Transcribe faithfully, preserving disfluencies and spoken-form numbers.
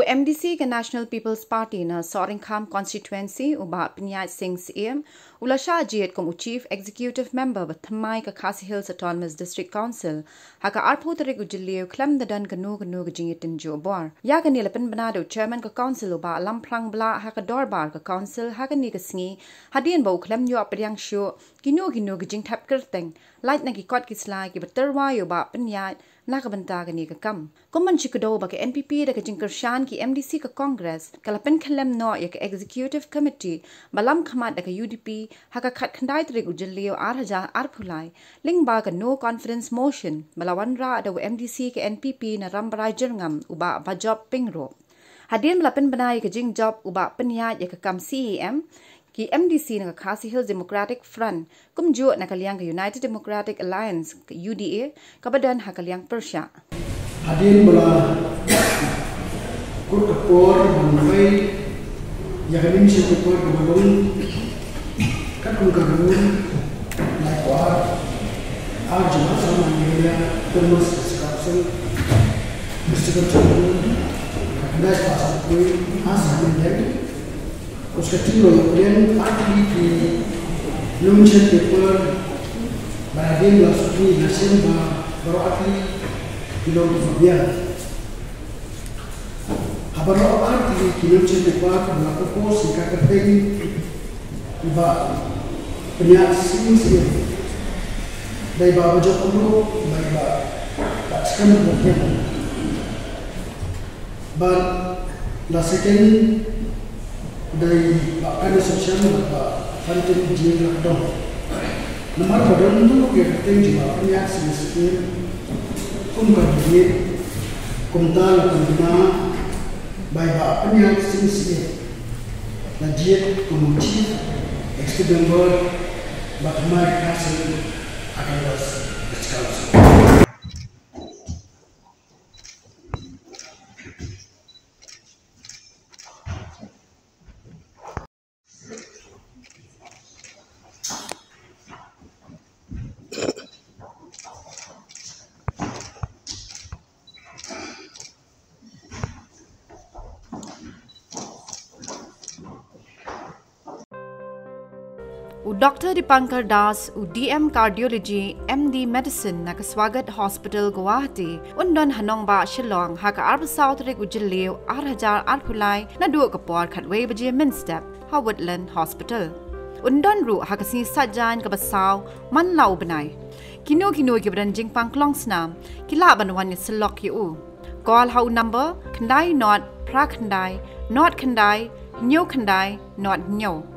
MDC ka National People's Party na Sohryngkham Constituency, u Bah Pyniaid Singh Syiem, u la shah jied kum u Chief Executive Member ba thymmai ka Khasi Hills Autonomous District Council ha ka arphew tarik u Jylliew khlem da don kano kano ka jingïatynjuh bor. Ïa kane la pynbna da u Chairman ka Council, u Bah Lamphrang Blah, ha ka dorbar ka Council ha kane ka sngi, hadien ba u khlem ïoh pdiang shuh kino kino ki jingthep kyrteng lait na ki kot ki sla kiba tyrwa ïa u Bah Pyniaid na ka bynta kane ka kam. Kum ban shakdew ba ka NPP da ka jingkyrshan ki MDC ka Congress ka la pynkhyllem noh ïa ka Executive Committee ba lam khmat da ka UDP ha ka khatkhyndai tarik u Jylliew ar hajar arphew lai, lyngba ka No Confidence Motion ba la wanrah da u MDC ka NPP na Rambrai Jyrngam, u Bah Bajop Pyngrope. Hadien ba la pynbna ïa ka jingjop u Bah Pyniaid ïa ka kam CEM, ki MDC na ka Khasi Hills Democratic Front, kumjuh na ka liang ka United Democratic Alliance, ka UDA, kaba don ha ka liang pyrshah. Hadien ba la kut ka por ban peit ïa ka Nation Paper kaba long katkum ka rule laiphew ar, ar jong ka Assam Meghalaya Autonomous District Council, District Council, ka khyndai spah san phew, ha snem mynta. Us ka ktien long ïa u, artylli ki nomination paper ba hadien la sukni la shem ba baroh artylli ki long kiba biang. Ha baroh artylli ki nomination paper ba la propose ïa ka kyrteng i Bah Pyniaid Singh Syiem, da i Bah Bajop Pyngrope, da i Bah Batskhem Bokhiang. Bad la second da i Bah Kane Soshan bad Bah Fantin Jingrakdong. Namar ba don ruh ka kyrteng jong Bah Pyniaid Singh Syiem kum ka bynta, kumta la pynbna ba i Bah Pyniaid Singh Syiem la jied kum u Chief Executive Member ba thymmai ka Khasi Hills Autonomous District Council. U Doctor Dipankar Das, u DM Cardiology, MD Medicine na ka Swagat Hospital, Guwahati, un don ha nongbah Shillong ha ka arphew saw tarik u Jylliew ar hajar arphew lai, naduh ka por khatwei baje mynstep ha Woodland Hospital. Un don ruh ha ka sngi Saitjaiñ kaba saw man la u bnai. Kino kino kiba don jingpang klong snam ki lah ban wan ïasyllok ïa u. Call ha u number khyndai nought phra khyndai nought khyndai hynñiew khyndai nought hynñiew.